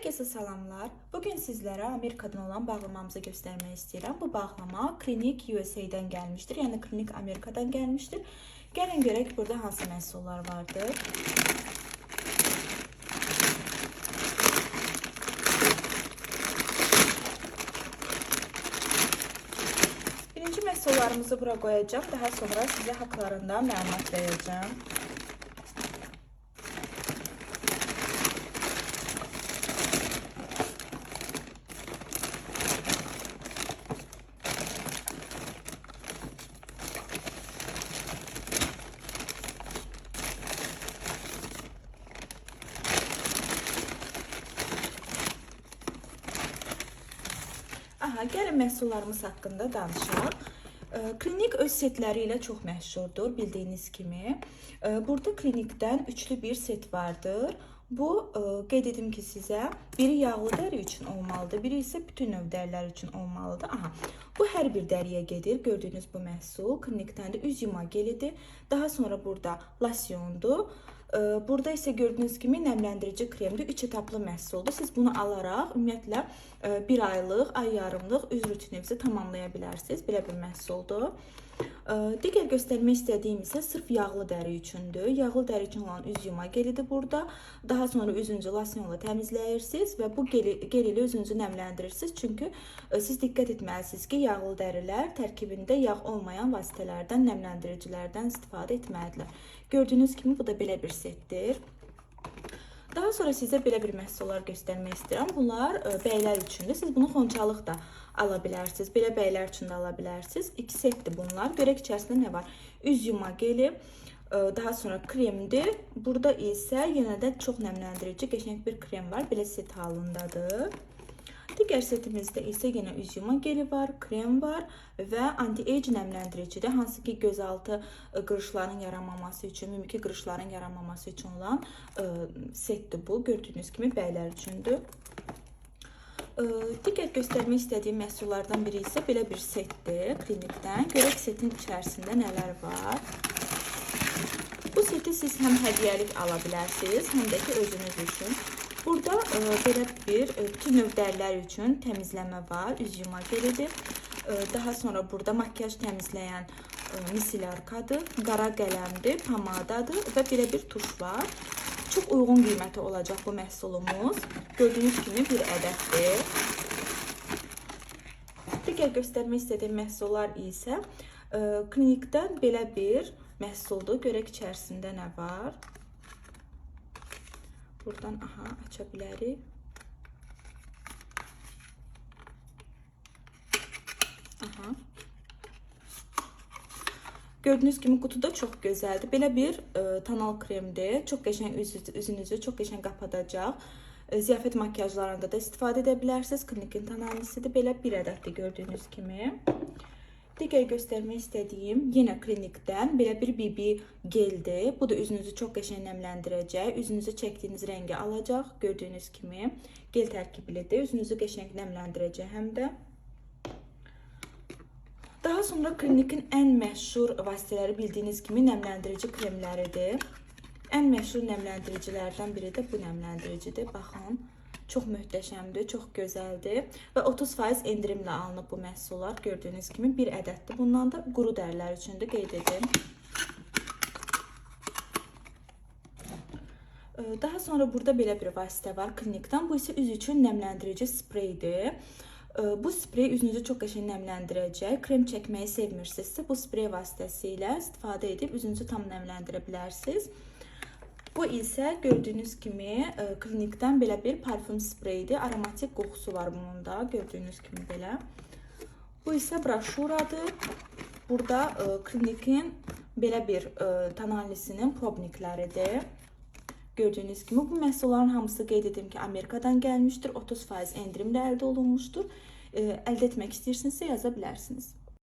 Herkese salamlar. Bugün sizlere Amerikadan olan bağlamamızı göstermek istəyirəm. Bu bağlama Clinique USA-dan gəlmişdir. Yəni Clinique Amerikadan gəlmişdir. Gəlin görək burada hansı məhsullar vardır. Birinci məhsullarımızı bura qoyacağım. Daha sonra sizə haqlarında məlumat vereceğim. Aha, gəlin məhsullarımız haqqında danışaq. Klinik öz setləri ilə çox məşhurdur, bildiyiniz kimi. Burada klinikdən üçlü bir set vardır. Bu, qeyd edim ki sizə, biri yağlı dəri üçün olmalıdır, biri isə bütün növ dərilər üçün olmalıdır. Aha, bu hər bir dəriyə gedir. Gördüyünüz bu məhsul klinikdən də üz yuma gelidir. Daha sonra burada losyondur. Burada isə gördüyünüz kimi nəmləndirici kremdir. 3 etaplı məhsuldur. Siz bunu alaraq ümumiyyətlə bir aylıq, ay yarımlıq üz rutininizi tamamlaya bilərsiniz. Belə bir məhsuldur. Digər göstərmək istədiyim isə sırf yağlı dəri üçündür. Yağlı dəri üçün olan üz yuma gelidir burada. Daha sonra üzünüzü losyonla təmizləyirsiniz və bu gel ilə üzünüzü nəmləndirirsiniz. Çünki siz diqqət etməlisiniz ki, yağlı dərilər tərkibində yağ olmayan vasitələrdən, nəmləndiricilərdən istifadə etməlidirlər. Gördüyünüz kimi bu da belə bir setdir. Daha sonra sizə belə bir məhsullar göstərmək istəyirəm. Bunlar bəylər üçündür. Siz bunu xonçalıq da ala bilərsiniz. Belə bəylər üçün də ala bilərsiniz. İki setdir bunlar. Görək içərisində nə var. Üz yuma geli, daha sonra kremdir. Burada isə yenə də çox nəmləndirici, qəşəng bir krem var. Belə set halındadır. Digər setimizdə isə yenə üz yuma geli var, krem var və anti-age nəmləndiricidir. Hansı ki gözaltı qırışların yaranmaması üçün, mimiki qırışların yaranmaması üçün olan setdir bu. Gördüyünüz kimi bəylər üçündür. Digər göstərmək istədiyim məhsullardan biri isə belə bir setdir klinikdən. Görək setin içərisində nələr var. Bu seti siz həm hədiyyəlik ala bilərsiniz, həm də ki özünüz üçün. Burada belə bir bütün növ dərilər üçün təmizləmə var, üz yuma gelidir. Daha sonra burada makyaj təmizləyən misillarkadır, qara qələmdir, pomadadır və belə bir tuş var. Çox uyğun qiymətə olacaq bu məhsulumuz. Gördüyünüz kimi bir ədəddir. Digər göstərmək istədiyim məhsullar isə klinikdən belə bir məhsuldur. Görək içərisində nə var. Buradan aha aça bilərik. Aha. Gördüyünüz kimi qutu da çox gözəldir. Belə bir tonal kremdir. Çox qəşəng üzünüzü çox qəşəng qapadacaq. Ziyafət makyajlarında da istifadə edə bilərsiniz. Klinikin tonalisidir. Belə bir ədəddir gördüyünüz kimi. Digər göstərmək istədiyim yenə klinikdən belə bir BB geldir. Bu da üzünüzü çox qəşəng nəmləndirəcək. Üzünüzü çəkdiyiniz rəngi alacaq. Gördüyünüz kimi gel tərkiblidir. Üzünüzü qəşəng nəmləndirəcək həm də. Daha sonra klinikin ən məşhur vasitələri bildiyiniz kimi nəmləndirici kremləridir. Ən məşhur nəmləndiricilərdən biri də bu nəmləndiricidir. Baxın, çox möhtəşəmdir, çox gözəldir və 30% endirimlə alınıb bu məhsullar. Gördüyünüz kimi bir ədəddir. Bundan da quru dərilər üçündür, qeyd edim. Daha sonra burada belə bir vasitə var klinikdən. Bu isə üz üçün nəmləndirici spreydir. Bu sprey üzünüzü çox qəşəng nəmləndirəcək. Krem çəkməyi sevmirsinizsə, bu sprey vasitəsilə istifadə edib üzünüzü tam nəmləndirə bilərsiniz. Bu isə gördüyünüz kimi klinikdən belə bir parfüm spreydir. Aromatik qoxusu var bunun da, gördüyünüz kimi belə. Bu isə broşuradır. Burada klinikin belə bir tonalisinin probnikləridir. Gördüyünüz kimi bu məhsulların hamısı qeyd edim ki, Amerikadan gəlmişdir. 30% endirimlə əldə olunmuşdur. Əldə etmək istəyirsinizsə yaza bilərsiniz.